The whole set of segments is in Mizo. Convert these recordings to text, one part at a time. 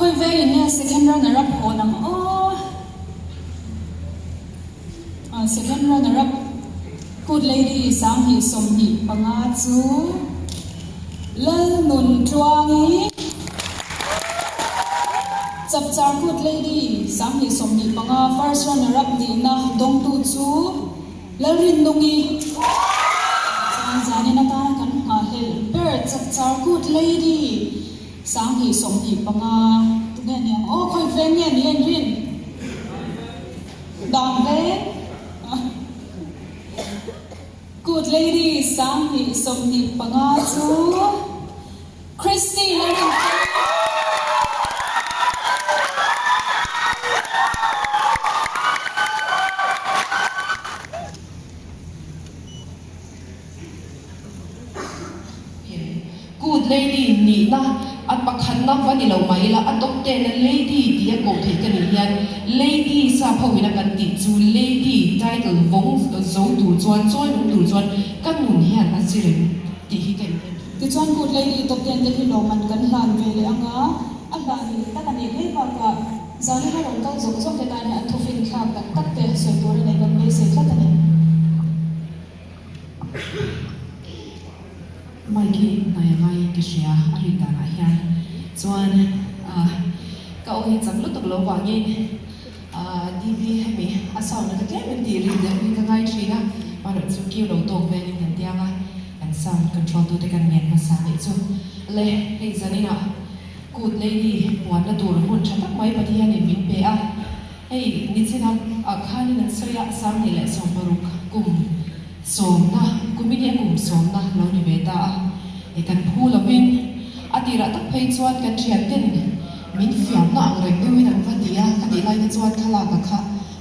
Khawi vengin nge second runner up hawn ang aw? Second runner up Good Lady 2025 chu Lalnuntluangi Chapchar Good Lady 2025 first runner up nihna dawngtu chu Lalrinnungi chuan zanin atana kan nghahhlelh ber Chapchar Good Lady 2025 tunge niang aw khawi veng nge ni a inrin? Dan veng Good Lady 2025 chu Christy Lalrinfeli. Good lady nihna a pakhatna va ni lo mai ila, a top ten a lady tih a koh theih ka nih hian lady sap ho ina kan tih chu lady title vawng zo tur chuan chawi nung tur chuan ka nun hian a zir em tih hi ka inten thin. Tichuan good lady top ten te hi lawmman kan hlan ve leh anga a hlan leh tak a nih mai bakah Zanina rawn kal zawk zawk te tan hian an thufin thlak tak tak te sawi tur a nei kan beisei tlat a ni. Mike hi hnai a ngaiin ka hria a rin danah hian chuan ka aw hi chak lutuk lo vangin TV hemi a sound a ka tlem in tih rin deuh hi ka ngai thin a, amaherawh chu kiu lo tawk velin kan tiang a, kan sound control tute kan ngen hmasa nih chu le hei zaninah Kut Lady puanna tur hun tha tak mai Pathianin min pe a. Hei nichin ah khanin an sawi a, 2016 kum sawmna, kumin hi a kum sawmna lo ni ve ta a, e kan phu lovin a tirah tak phei chuan kan thianten min fiamna ang reng deuhin an va ti a, ka tih lai te chuan thlalak a kha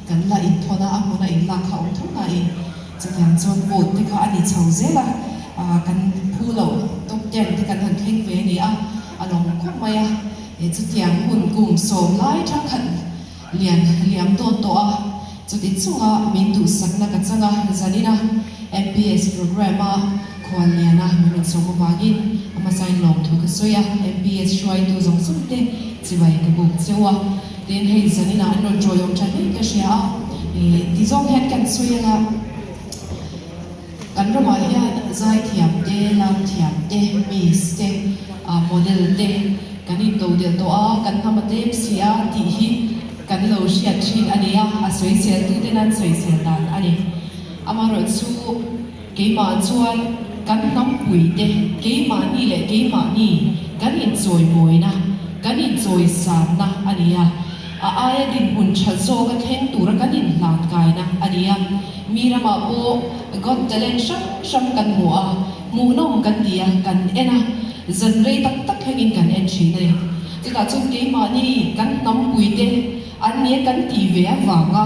kan la inthawn a, a hmuna inlak kha awm tho nain chutiang chuan vote te kha a ni chho zel a, kan phu lo top ten te kan han thleng ve a ni a, a lawm khawp mai a. He chutiang hun kum sawm lai thangkhat lian liam dawn tawh a, chuti chunga min duhsakna ka chang a, zanina MPS programme-a khual liana min rawn sawm avangin a hmasain lawmthu ka sawi a, MPS hruaitu zawng zawng te chibai ka buk cheu a, tin hei zanina an rawn ṭawiawm ṭha hle ka hria a, ti zawng hian kan sawi anga. Kan ramah hian zaithiam te, lamthiam te, miss te, model te kan into delh tawh a, kan hnam a tlem si a tih hi kan lo hriat thin a ni a, a sawisel tu ten an sawisel dan a ni. Amaherawh chu keimah chuan kan hnampui te, keimahni leh keimahni kan inchawimawina, kan inchawisanna a ni a. A aia dinhmun tha zawka thleng tura kan inhlan kaina a ni a, mi ramah pawh Got Talent hrang hrang kan hmu a, hmuhnawm kan ti a, kan en a, zan rei tak tak thlengin kan en thin a ni. Chutah chuan keimahni kan hnampuite an nia kan tih ve avanga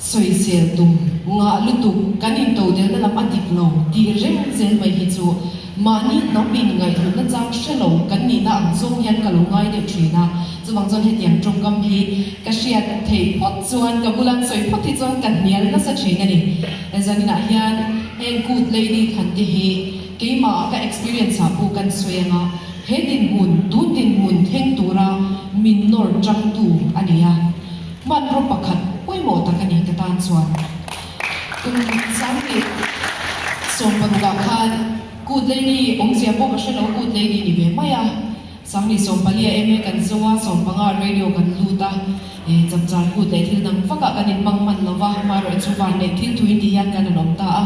sawisel tum ngah lutuk kan intodelna lam a dik lo tih reng zel mai hi chu mahni hnam in ngaihhlutna chang hre lo kan nihna ang zawng hian ka lo ngai deuh thin a, chuvang chuan hetiang tawngkam hi ka hriat theih phawt chuan ka bula an sawi phawt hi chuan ka hnial nasa thin a ni. Zaninah hian heng Good Lady thlan te hi keimah ka experience ah pawh kan sawi ang a, he dinhmun tun dinhmun thleng tura min nawr tangtu a ni a. Hmanraw pakhat pawimawh tak a ni ka tan chuan. Kum 2016 ah khan Good Lady awmzia pawh ka hre lo, Good Lady ni ve mai a. 2014 ah MA kan zo a, 15 ah radio kan lut a, chapchar kut leh thil dang vak ah kan inhmang hman lo va, hmarawh chu van leh thil thuin ti hian kan rawn awm ta a.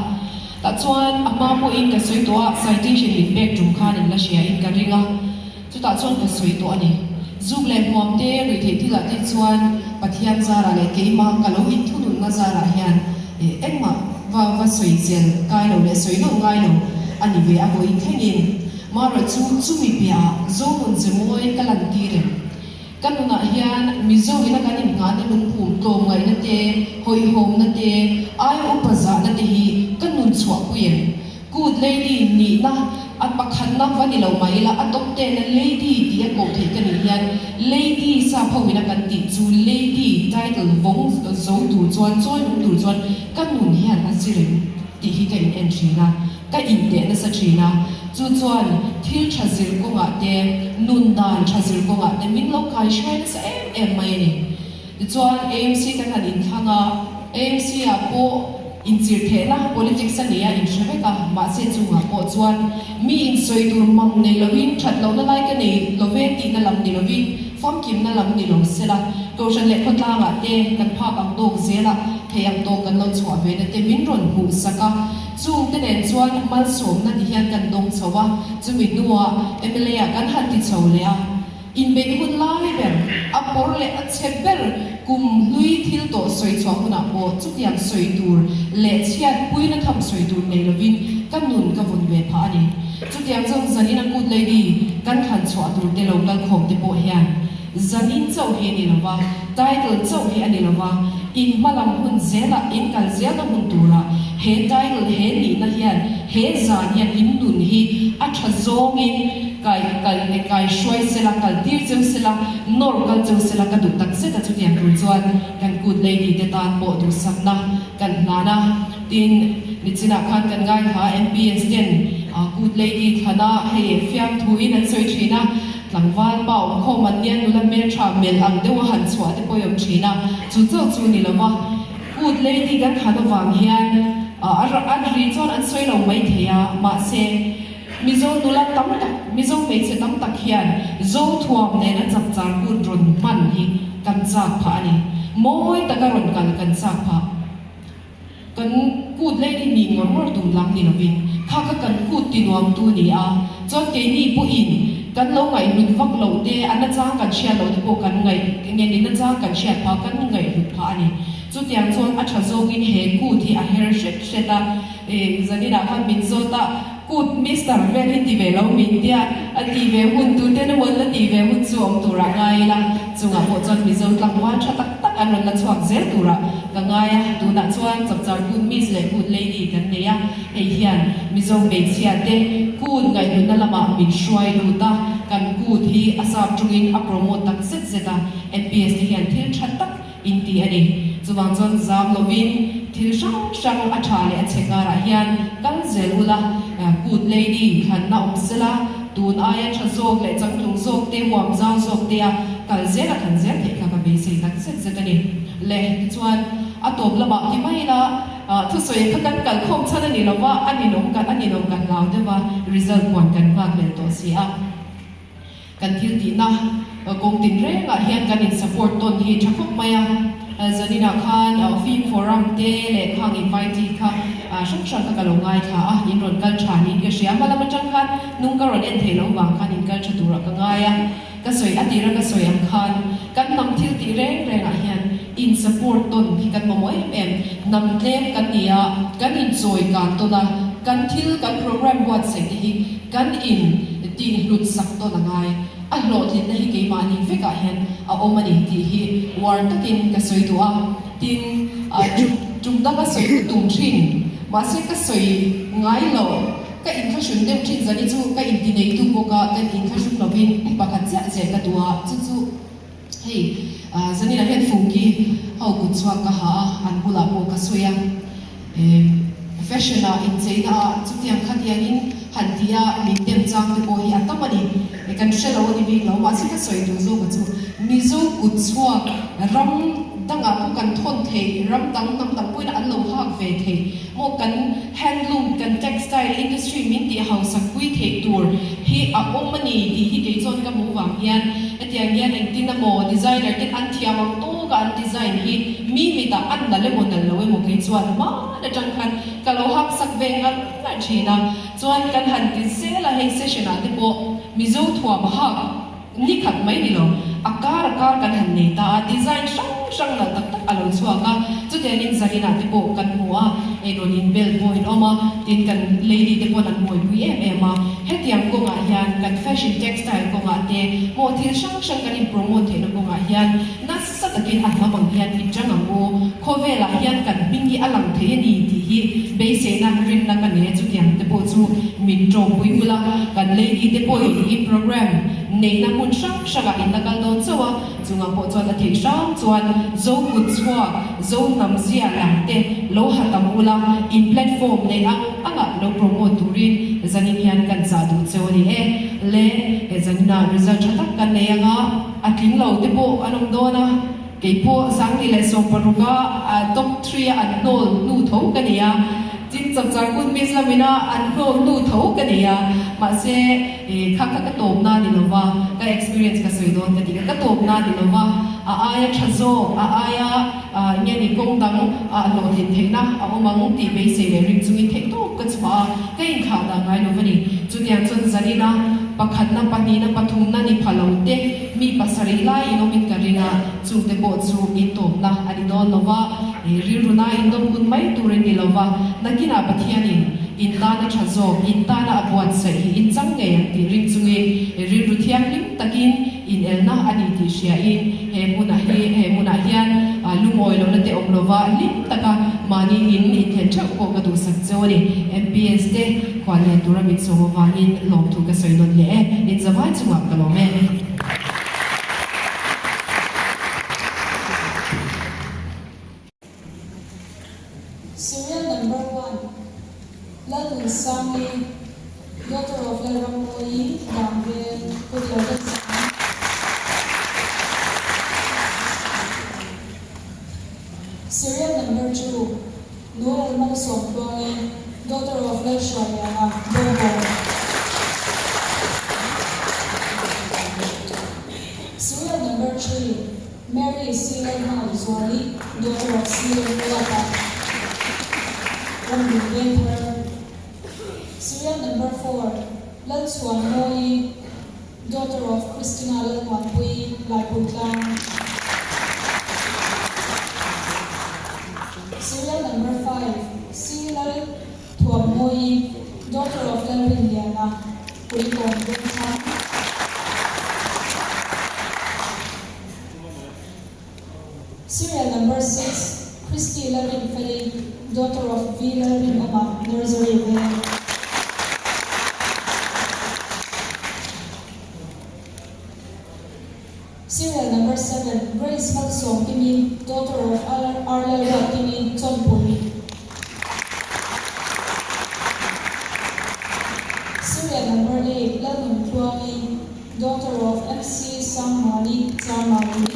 Tah chuan a hma pawhin ka sawi tawh a, citation min pek tum khan in la hria in ka ring a. Chutah chuan ka sawi tawh a ni. Zuk leh hmuam te, ruihtheih thilah te chuan Pathian zarah leh keimah ka lo inthununna zarah hian engmah va va sawi zel kai lo leh sawi loh ngai lo a ni ve a vawiin thlengin. Marawh chu chumi piahah Zohmun ze mawi ka lantir em? Ka nunah hian Mizo ina kan inngahna lungphum tlawmngaihna te, hawihhawmna te, ai upa zahna te hi ka nun chhuahpui em? Good lady nihna a pakhatna va ni lo mai ila, a top ten a lady tih a koh theih ka nih hian lady sap ho ina kan tih chu lady title vawng zo tur chuan chawi nung tur chuan ka nun hian a zir em tih hi ka in en thin a. Ka inteh nasa thin a, chu chuan thil tha zir kawngah te, nun dan tha zir kawngah te min lo kai hruai nasa em em mai a ni. Tichuan AMC kan han inthlang a, AMC ah pawh inchir thehna politics a nia inhre vek a, mahse chungah pawh chuan mi insawi tur mang nei lovin that lohna lai ka nei love tihna lam ni lovin famkimna lam ni lo sela, Kohhran leh khawtlangah te kan phak ang tawk zelah thei ang tawk kan lo chhuah ve na te min rawn hmuh sak a. Chungte nen chuan malsawmna ti hian kan dawng chho a, chumi hnuah mla ah kan han ti chho leh a. Inbeih hun lai ber, a pawr leh a chhe ber kum hlui thil tawh sawi chhuah hunah pawh chutiang sawi tur leh chhiat puina tham sawi tur nei lovin ka nun ka vun ve phah a ni. Chutiang zawng zanin a Good Lady kan thlan chhuah tur te lo kal khawm te pawh hian zanin chauh hi a ni lova, title chauh hi a ni lova, in hmalam hun zelah, in kal zelna hun turah he title, he nihna hian, he zan hian in nun hi a tha zawngin kai kal kai hruai sela, kal tir cheu sela, nawr kal cheu sela ka duh tak zet a, chutiang tur chuan kan Good Lady te tan pawh duhsakna kan hlan a, tin nichinah khan kan ngaithla MPS ten Good Lady thlana hei fiamthuin an sawi thin a, Tlangval pa awmkhawm an nia nula hmeltha melh ang deuha han chhuah te pawh i awm thin a, chu chauh chu ni lova Good Lady kan han avang hian a ri chuan an sawi lo mai thei a, mahse Mizo nula tam tak, Mizo hmeichhe tam tak hian Zo thuam nena chapchar kut rawn hman hi kan chak phah a ni. Mawi taka rawn kal kan chak phah. Kan kut lei hi nih ngawr ngawr tum lam ni lovin kha kha kan kut ti nuamtu a ni a, chuan keini pawhin kan lo ngaihhlut vak loh te, a nachang kan hriat loh te pawh kan ngaih nge ni nachang kan hriat phah, kan ngaihhlut phah a ni. Chutiang chuan a tha zawngin he kut hi a her hret hret a, zaninah khan min zawt a, Kut Mister vel hi ti ve lo min tia, a ti ve hun tu ten emaw la ti ve hun chu awm turah ngai ila, chungah pawh chuan Mizo tlangval tha tak tak an rawn la chhuak zel turah ka ngai a, tunah chuan Chapchar Kut Miss leh Kut Lady kan nei a, hei hian Mizo hmeichhia te kut ngaihhlutna lamah min hruai lut a, kan kut hi a sap tungin a promote tak zet zet a, MPS te hian thil tha tak in ti a ni. Chuvang chuan zam lovin thil hrang hrang a tha leh a chhe karah hian kal zel ula, Kut Lady thlanna awm sela, tun aia tha zawk leh changtlung zawk te, huam zau zawk te a kal zel a thlan zel theih kha ka beisei tak zet zet a ni. Le, tichuan a tawp lamah ti mai ila, thusawi kha kan kal khawm chhan a ni lova, a ninawm a ninawm kan hlau deuh a, result puan kan nghak lel tawh si a. Kan thil tihna kawng tin rengah hian kan in support tawn hi tha khawp mai a, zaninah khan Film Forum te leh khang invitee kha hrang hrang kha ka lo ngaithla a, in rawn kal tha niin ka hria. Hma lam atang khan nung ka rawn en theih loh vang khan in kal tha turah ka ngai a, ka sawi a tira ka sawi ang khan kan hnam thil tih reng rengah hian in support tawn hi kan mamawh em em. Hnam tlem kan ni a, kan inchawi kan tawn a, kan thil kan program buatsaih te hi Kan in tih hlut sak tawn a ngai. A hlawhtlinna hi keimahni vekah hian a awm a ni tih hi uar takin ka sawi duh a. Tin, tum tum danga sawi ka tum thin. Mahse ka sawi ngai lo. Ka inthlahrun deuh thin zani chu ka intineitu bawk a, kan inthlahrun lovin pakhat chiah zel ka duh a, chu chu hei zaninah hian Fungi ho kut chhuak ka ha a, an bulah pawh ka sawi a. Fashion ah incheina ah chutiang khatiangin han ti a min dem chang te pawh hi a tam a ni. Kan hre lo a ni bik lo, mahse ka sawi duh zawk a chu Mizo kut chhuak ram dangah pawh kan thawn thei, ram dang hnam dang pawhin an lo hak ve thei maw, kan handloom, kan textile industry min tih hausak pui theih tur hi a awm a ni tih hi kei chuan ka hmuh vang hian hetiang hian engtin emaw designer ten an thiam ang tawk a an design hi Mi mitah a nal emaw nal lo emaw kei chuan hman atang khan ka lo hak sak ve ngar ngar thin a, chuan kan han ti zel a, hei session ah te pawh Mizo thuam hak ni khat mai ni lo, a kar a kar kan han nei ta a, design hrang hrang nalh tak tak a lo chhuak a, chutiangin Zarina te pawh kan hmu a, hei rawn in bel pawh in awm a, tin kan lady te pawn an buaipui em em a, hetiang kawngah hian kan fashion textile kawngah te maw thil hrang hrang kan in promote theihna kawngah hian nasa Nasa takin a hnam ang hian i chang ang u, khawvelah hian kan hming hi a lang thei a ni tih hi beiseina rinna. rinna ka nei a, chutiang te pawh chu min tawpui ula, kan lady te pawhin in programme neihna hmun hrang hrangah in la kal dawn chauh a, chungah pawh chuan a theih hrang chuan Zo kut chhuak, Zo hnam zia lam te lo ha tam ula, in platform neih ang angah lo promote turin zanin hian kan chah duh cheu a ni e. Le, he zaninah result tha tak kan nei anga a tling lo te pawh an awm dawn a. Kei pawh 2016 a top three a an hnawl hnu tho ka ni a, tin chapchar kut miss lamina an hnawl hnu tho ka ni a, mahse kha kha ka tawpna ni lova, ka experience ka sawi dawn ka ti kha ka tawpna ni lova, a aia tha zawk, a aia nge ni kawng dang ah hlawhtlin theihna a awm ang tih beisei leh ring chungin theihtawp ka chhuah a, ka inthlah dah ngai lova ni. Chutiang chuan zanina pakhatna, pahnihna, pathumna ni pha lo te, Mi pasarih lai in awmin ka ring a, chungte pawh chu in tawpna a ni dawn lo va, rilruna in dawm hun mai tur in ni lo va, nakinah Pathianin in tana tha zawk, in tana a buatsaih hi in chang ngei ang tih ring chungin rilru thianghlim takin in elna a ni tih hriain he hmunah hi he hmunah hian lungawi lohna te awm lo va, hlim taka mahni in inthlen theuh pawh ka duhsak cheu a ni. MPS te Khuallian tura min sawm avangin lawmthu ka sawi nawn leh e, in zavai chungah ka lawm e. Serial number one, Lalnunsangi, daughter of Lalrammawi, Dangveng, Kut lo rem sang. Serial number two, Noel Malsawmtluangi, daughter of Lalhruailiana, Bawngbawn. Serial number three, Mary C. Lalhmangaihzuali, daughter of C. Lalruata, Ramdin Vengthar. Serial number four, Lalchhuanmawii, Daughter of Christina Lalmuanpuii, Laipuitlang. Serial number five, C. Lal Thuammawii, Daughter of Lalrinliana, Puikawn Vengthlang. Serial number six, Christy Lalrinfeli, daughter of V. Lalrinawma, Nursery Veng. Serial number seven, Grace Malsawmkimi, daughter of R. Lalruatkimi, Chawnpui. Serial number eight, Lalnuntluangi, Daughter of MC Sangmani Charmani.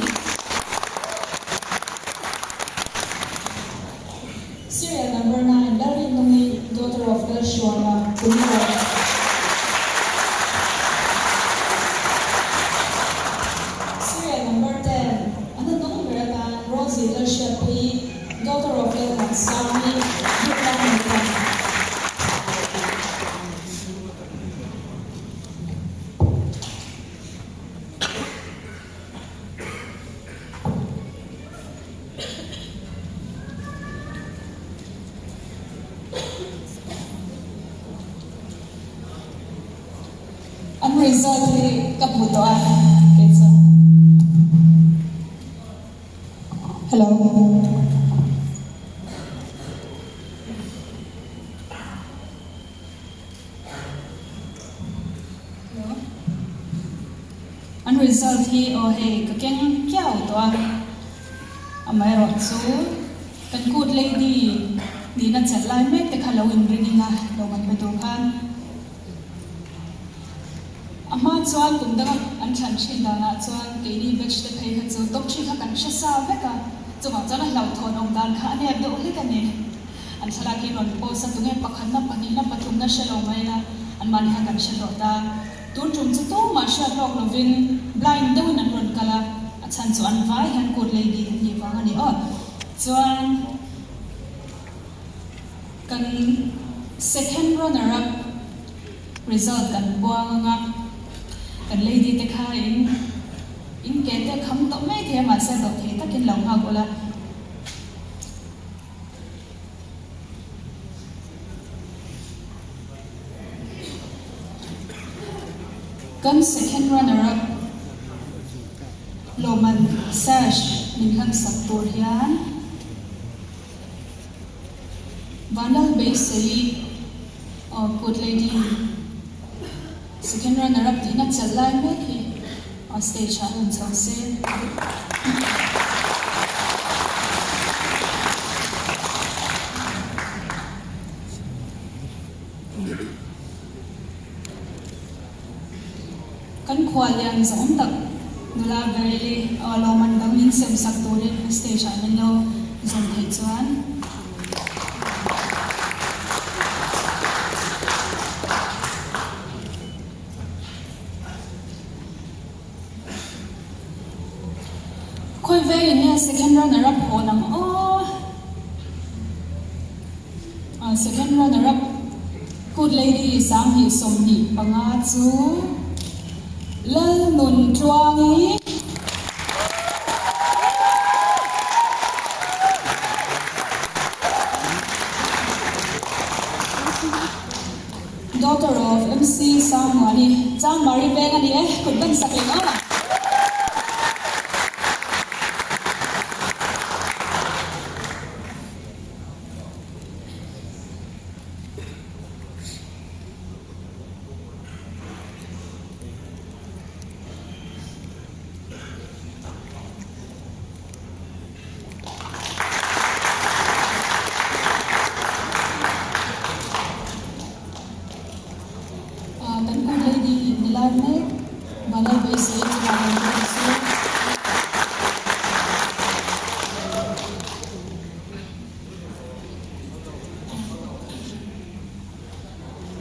Serial number 9 Lalrinnungi, daughter of Lalhruaia, Kulikawn. Serial number 10 A hnuhnung ber atan Rosie Lalhriatpuii, daughter of Lalmuansangi, Durtlang Maitan. An result hi ka hmu tawh a kei chuan. Hello. An result hi aw hei ka keng kiau tawh a, amaherawh chu kan good lady nihna chelh lai mek te kha lo inring ila lo kan pe tur khan a hma chuan kum danga an thlan thin danah chuan keini batch te phei kha chu top three kha kan hre sa vek a, chuvang chuan a hlauhthawn awm dan kha a nep deuh hlek a ni. An thlalak hi rawn post a, tunge pakhatna, pahnihna, pathumna hre lo mai ila, anmahni kha kan hre tawh ta. Tun tum chu tumah hriat lawk lovin blind deuhin an rawn kal a, a chhan chu an vai hian kut lady an nih vang a ni aw. Chuan kan second runner up result kan puang ang a, kan lady te kha in in ke te kham tawh mai thei a, mahse dawhthei takin lo nghak ula. Kan second runner up Lawman sash min hlan sak tur hian Vanlal Beisei. Aw Good Lady Second runner up tihna chelh lai mek hi a stage ah rawn chho se. Kan khua lian zawng tak nula Baryli aw lawmman dang min sem sak turin stage ah min lo zawm theih chuan. Khawi vengin nge second runner up hawn ang aw? Second runner up Good Lady 2025 chu Lalnuntluangi. Daughter of MC Sangmuani, Changmari veng a ni e, kut ban sak leh aw. Kan Good Lady ni lai mek, Vanlal Beisei chungah lo kal ang se.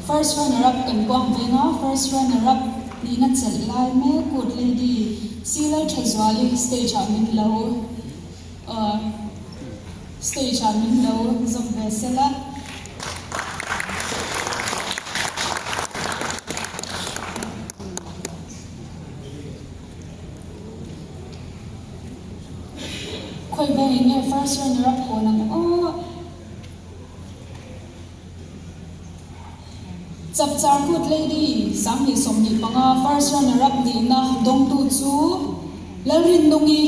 First runner up kan puang veng a, first runner up nihna chelh lai mek Good Lady Silal Thazuali stage ah min lo stage ah min lo zawm ve sel a. Khawi vengin nge first runner up hawn ang aw? Chapchar Good Lady 2025 first runner up nihna dawngtu chu Lalrinnungi.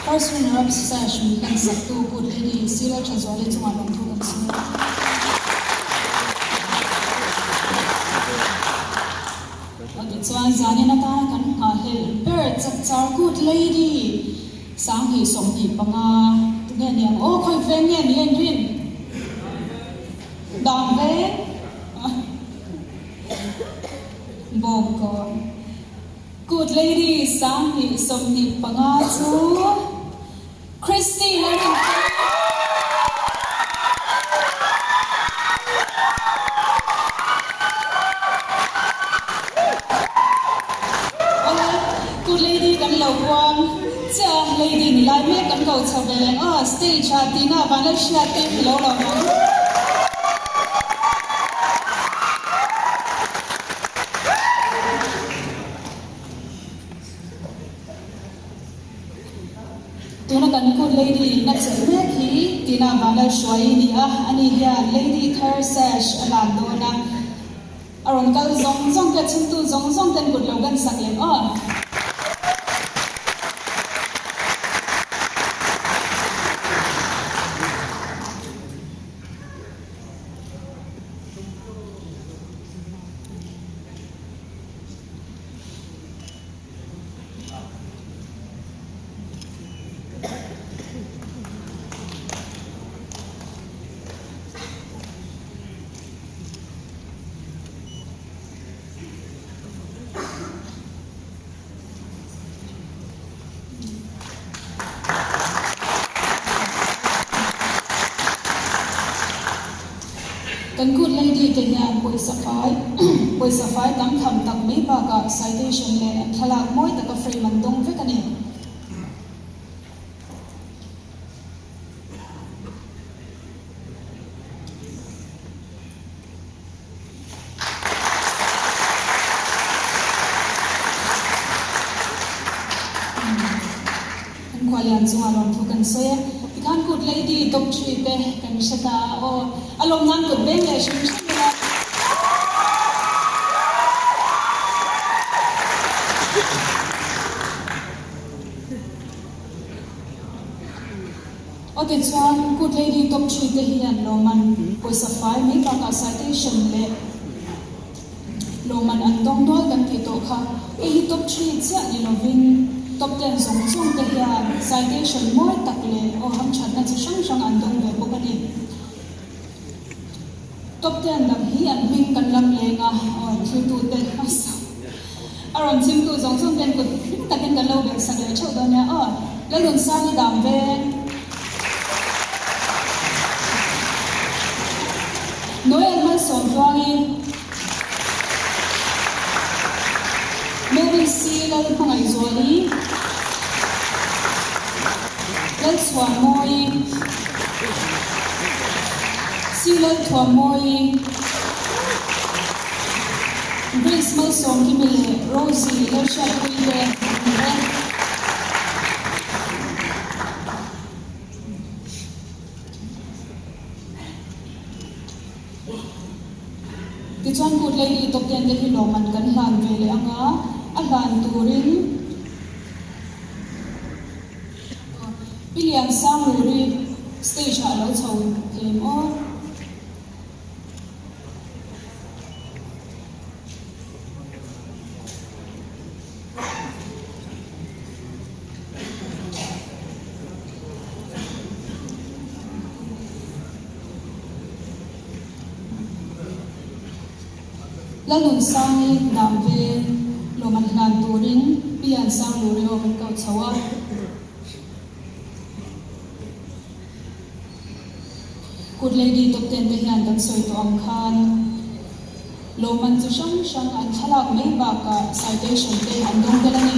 First runner up sash min hlan sak tu Good Lady Sira Thazuali chungah lawmthu kan sawi. Tichuan zanin atana kan nghahhlelh ber chapchar Good Lady 2025 tunge ni ang aw khawi veng nge ni en rin? Dan veng? Bawngkawn. Good Lady 2025 chu Christy Lalrinfeli. Awle, Good Lady kan lo puang chiah a, Lady ni lai mek kan ko chho ve leng aw, stage ah tihna vanlal hriat te hi lo lawm ang. Tuna kan Good Lady na chelh mek hi tina Vanlal Hruai ni a, ani hian Lady thar sash a hlan dawn a, a rawn kal zawng zawng te a chhungtu zawng zawng ten kut lo gan sak leh aw. Kan Good Lady te hian pawisa fai pawisa fai tam tham tak mai bakah citation leh an thlalak mawi taka frame an dawng vek a ni. Kan khua lian chungah lawmthu kan sawi a, tikhan kut lady top three te kan hre ta a aw, a lawm nan kut beng leh hrim hrim ila. Aw tichuan Good Lady top three te hian lawmman pawisa fai mai bakah citation leh lawmman an dawng nual kan tih tawh kha. Hei hi top three chiah ni lovin top ten zawng zawng te hian citation mawi tak leh aw hamthatna chi hrang hrang an dawng ve bawk a ni. Top ten dang hi an hming kan lam leng a, aw thiltute hmasa a rawn chhimtu zawng zawng ten kut hlim takin kan lo belh sak leh theuh dawn nia aw. Lalnunsani dam veng. Noel Malsawmtluangi. Mary C Lalhmangaihzuali. Lalchhuanmawii. Silal Thuammawi, Grace Malsawmkimi leh Rosie Lalhriatpuii te an ni e. Tichuan Good Lady Top Ten te hi lawmman kan hlan ve leh anga a hlan turin Pi Liansanguri stage ah a lo chho thei em aw? Lalnunsangi dam ve lawm an hlan turin Pi Liansanguri aw kan ko chho a. Kut Lady Top Ten te hian kan sawi tawh ang khan lawmman chi hrang hrang an thlalak mai bakah citation te an dawng tel a ni.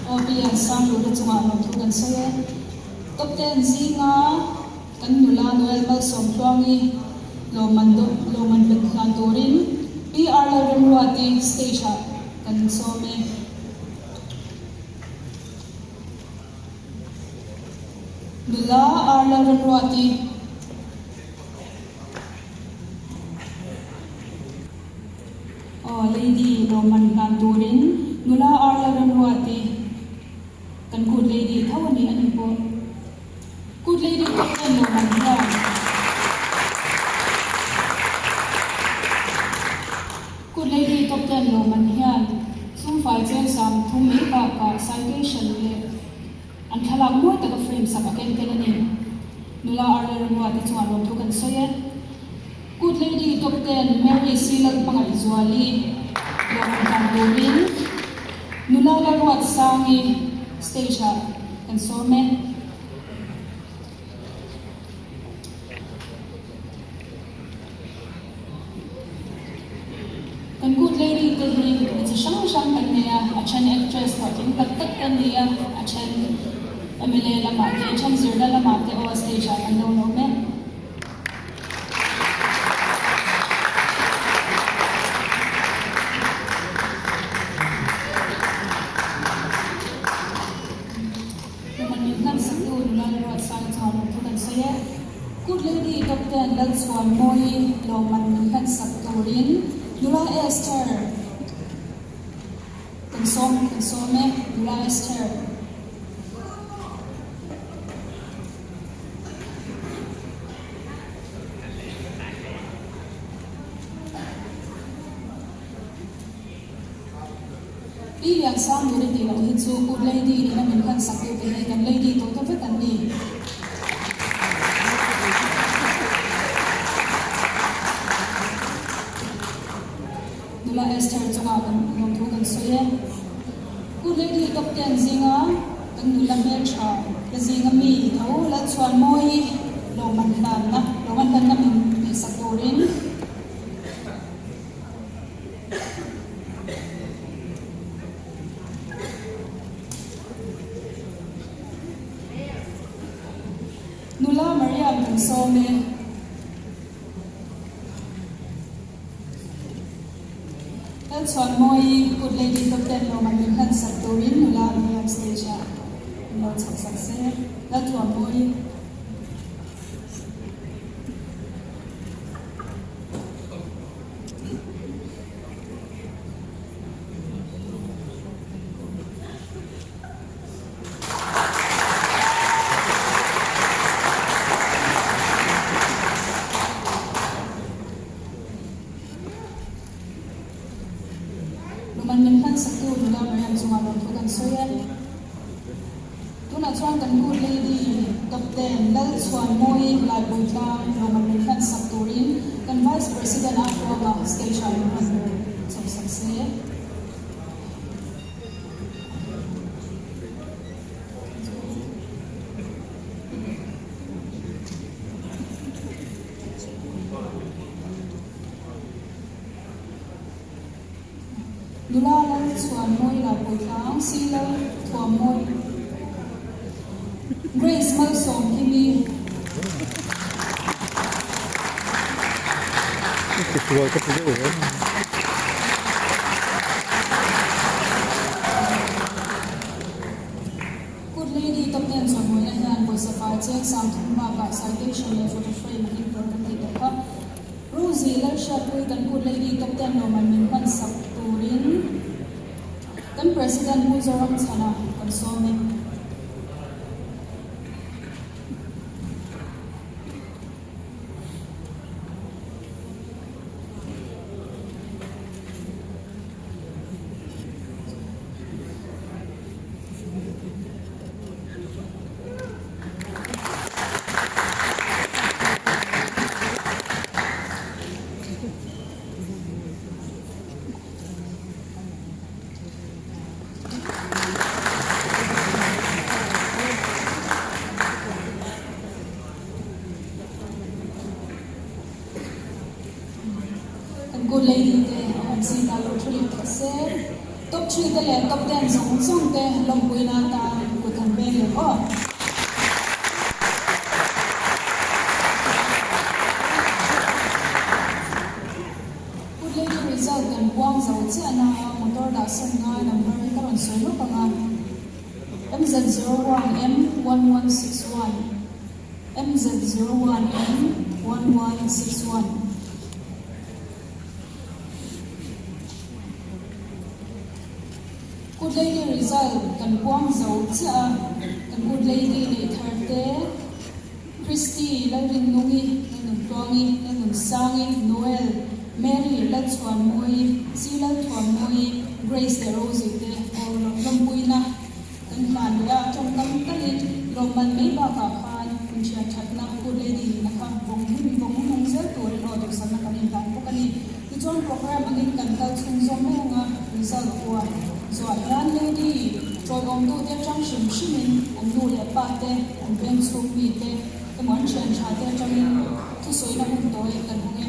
Aw Pi Liansangluta chungah lawmthu kan sawi e. Top Ten zinga Kan nula Noel Malsawmtluangi lawmman lawmman bet hlan turin Pi Arla Remruati stage ah kan sawm e. Nula Arla Remruati. Aw Lady lawmman hlan turin nula Arla Remruati kan kut Lady tho a ni a ni pawh. Good lady te hian lo man hian. Good lady top ten lo man hian sumfai cheng sam thum mai bakah citation leh an thlalak mawi taka frame sak a ken tel a ni. Nula Arla Remua te chungah lawmthu kan sawi e. Good lady top ten Mary Silal Hmangaihzuali lo man hlan turin nula Lalruatsangi stage ah kan sawm e. Kan good lady te hi mi chi hrang hrang kan nei a, a then actress hlawhtling tak tak te an ni a, a then mla lamah te, a then zirna lamah te aw stage ah kan lo lawm e. Numan min hlan saktu nula Lalruatsangi chuan lawmthu kan sawi e. Good Lady Top Ten Lalchhuanmawii lawmman min hlan sak turin nula Esther kan sawm kan sawm e, nula Esther. Pi Liansanguri tih loh hi chu Good Lady nena min hlan sak tu te hi kan Lady tawh ta vek an ni. Nula Esther chungah kan lawmthu kan sawi e. Good Lady Top Ten zinga kan nula hmeltha te zinga mi tho Lalchhuanmawii lawmman hlanna lawmman hlanna min tihsak turin Nula Maria kan sawm e. Lalchhuanmawii Good Lady Top Ten lawm an min hlan sak turin nula Maria stage ah an lo chhoh sak se. Lalthuammawii. Luman min hmansaktu nula Mariam chungah lawmthu kan sawi e. Tunah chuan kan Good Lady Top Ten Lalchhuanmawii Laipuitlang lawmman min hlansak turin kan Vice President a huanga stage ah min rawn chhohsak se. Nula lal chhuan mawi la pawitlang si lal thuam mawi Grace Malsawm Kimi. Good Lady Top Ten chawhmawina hian pawisa fai cheng 30 bakah citation leh photo frame a hlim tel kan tih tawh kha. Rosie Lalhriatpui kan Good Lady Top Ten lawmman min hman sak turin kan President Pu Zoramchhana kan sawm e. Kan good lady te awm zingah lo thu leh teh se. Top three te leh top ten zawng zawng te lawmpuina atan kut han beng leh aw. Good lady result kan puang zo chiah na a motor dah sawn ngai number hi ka rawn sawi lawk ang a, MZ01M1161. MZ01M1161. Good Lady result kan puang zo chiah a, kan Good Lady neih thar te, Christy, Lalrinnungi, Lalnuntluangi, Lalnunsangi, Noel, Mary, Lalchhuanmawii, Si Lalthuammawii, Grace leh Rosie te aw lawmpuina Kan hlan leh a tawngkam talin lawmman mai bakah khan inthian thatna Good Lady nihna kha vawng him vawng nung zel turin aw duhsakna kan inhlan bawk a ni. Tichuan program angin kan kal chhung zawk mai anga result puan zuah hian Lady chawiawmtute atang hrim hrimin an nu leh pa te, an veng chhung mite emaw an thian tha te atangin thusawina hun tawi kan hawng e.